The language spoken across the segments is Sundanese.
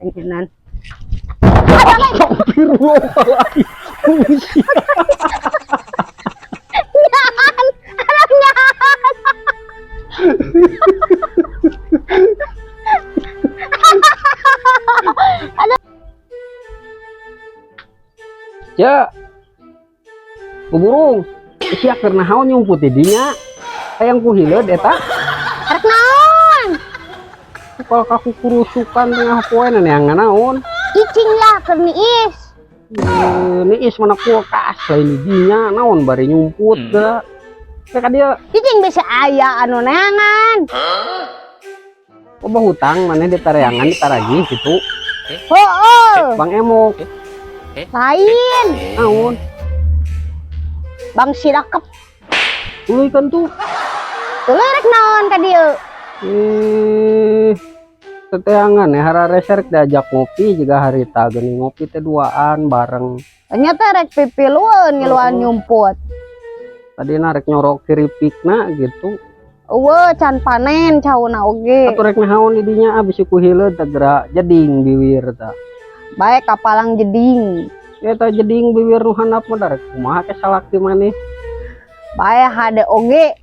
Tengenan. Astagfirullahaladzim. Yan! Alam niya! Ya. Burung. Sia keur naon nyumput di dinya? Hayang ku hileud eta. Rek naon? Kalau kaku kurusukan tengah poe neangan naon? Cicing lah keur niis. Niis mana kulkas lain di dinya naon bari nyumput da. Teh ka dieu. Cicing bisa aya anu neangan. Loba hutang maneh ditareangan ditaragih gitu. Heueuh. Bang Emok. Lain. Naon? Bang Sirakep. Tuluy kan tuh. Tuluy rek naon ka dieu? Teteangan ya hararese rek diajak ngopi juga harita geuning ngopi teh duaan bareng. Ternyata rek pipilueun ngiluan nyumput. Tadi rek nyorok kiripikna gitu. Eueuh can panen cauna oge. Atuh rek naon di dinya abis ku hileud teh geura jeding biwir tah. Bae kapalang jeding. Eta jeding biwir nu handap mah rek kumaha ke salaki maneh. Bae hade oge.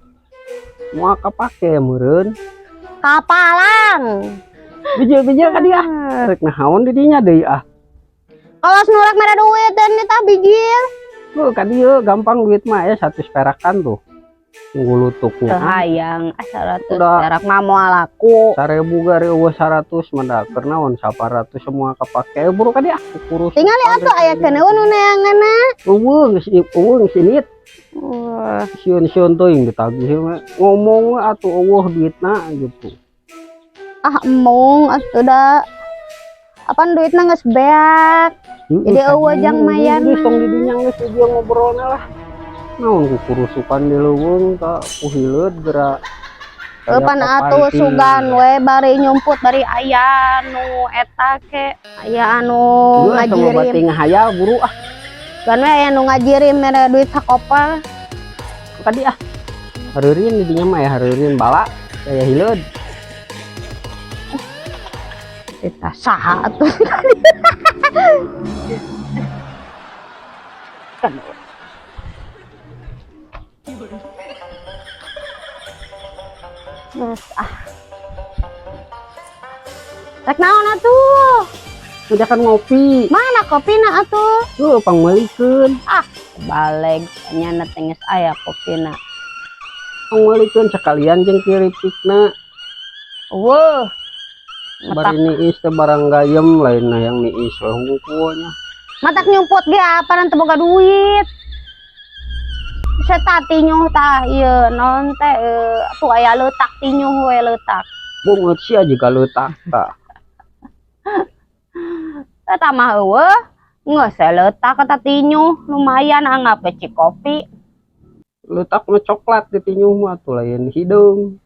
Moal kapake meureun. Kapalang. Bijil-bijil ka dia. Rek naon di dinya deui ah. Kalau nurek mere duit dan eta bijil. Heuh ka dieu gampang duit mah ya 100 perakan tuh. Ngulutuknya. Teu hayang 100 Udah. Perak mah moal laku. 1000 gare eueuh 100 mah da keur naon 400 semua kapake buru ka dia kurus. Tingali atuh aya keneh nu neanganna. Eueuh geus eueuh geus init. Wah, Sieun-sieun teuing ditagih we. Ngomong we atuh eueuh duitna gitu. Ah embung atuh da. Apan duitna geus beak. Heeh, Jadi eueuh jang mayarna. Geus tong di dinya geus dia ngobrolna lah. Naon ku kurusukan di leuweung ka ku hileud geura. Eupan atuh sugan we bari nyumput bari aya nu eta ke aya anu ngajirim. Ngajirim. Ngahayal buru ah. Sugan we aya nu ngajirim mere duit sakoper. Tadi ah. Hareureun di dinya mah ya hareureun bala kaya hileud. Eta saha atuh. Geus ah. Rek naon atuh? Ngajakan ngopi. Mana kopina atuh? Tuh pangmeulikeun. Ah, baleg nya teh geus aya kopina. Pangmeulikeun sekalian jeung kiripikna. Eueuh. Bari niis teh barang gayem lain yang niis we hungkul nya. Matak nyumput ge apanan teu boga duit. Bisa tinyuh tah ieu naon teh atuh aya leutak tinyuh we leutak. Bungeut sia jiga leutak tah. Eta mah eueuh geus we leutak eta tinyuh lumayan anggap we cikopi. Leutak mah coklat di tinyuh mah atuh lain hideung.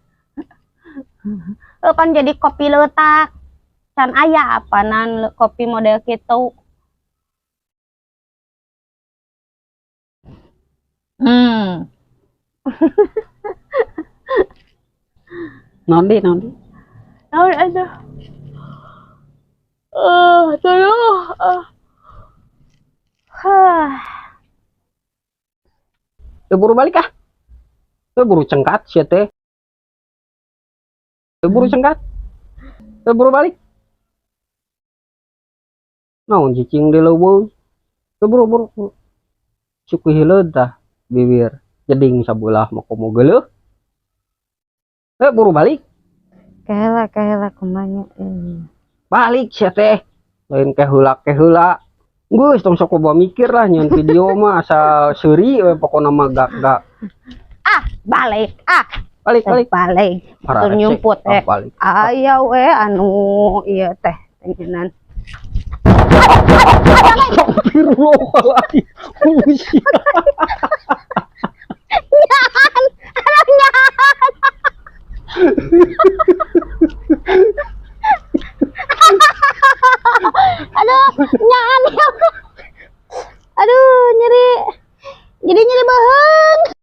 Heuh pan jadi kopi leutak. Can aya apanan kopi model kitu. Naon deui, naon deui? Naon atuh? Tuluh. Hah. Teu buru balik ah. Teu buru cengkat sia teh. Teu buru cengkat. Teu buru balik. Naon cicing di leuweung. Teu buru buru. Suku hileud tah bibir jeding sabelah mah komo geuleuh. Teu buru balik. Kela kela kumanya. Balik sia teh. Lain keheula keheula. Geus tong sok loba mikir lah nyeun video mah asal seuri we pokona mah gak-gak. Ah, balik ah. Balik balik. Balik. Parah Tur nyumput resek. Ah, balik. Aya we anu ieu teh tengenan. Astagfirullahaladzim. Yan!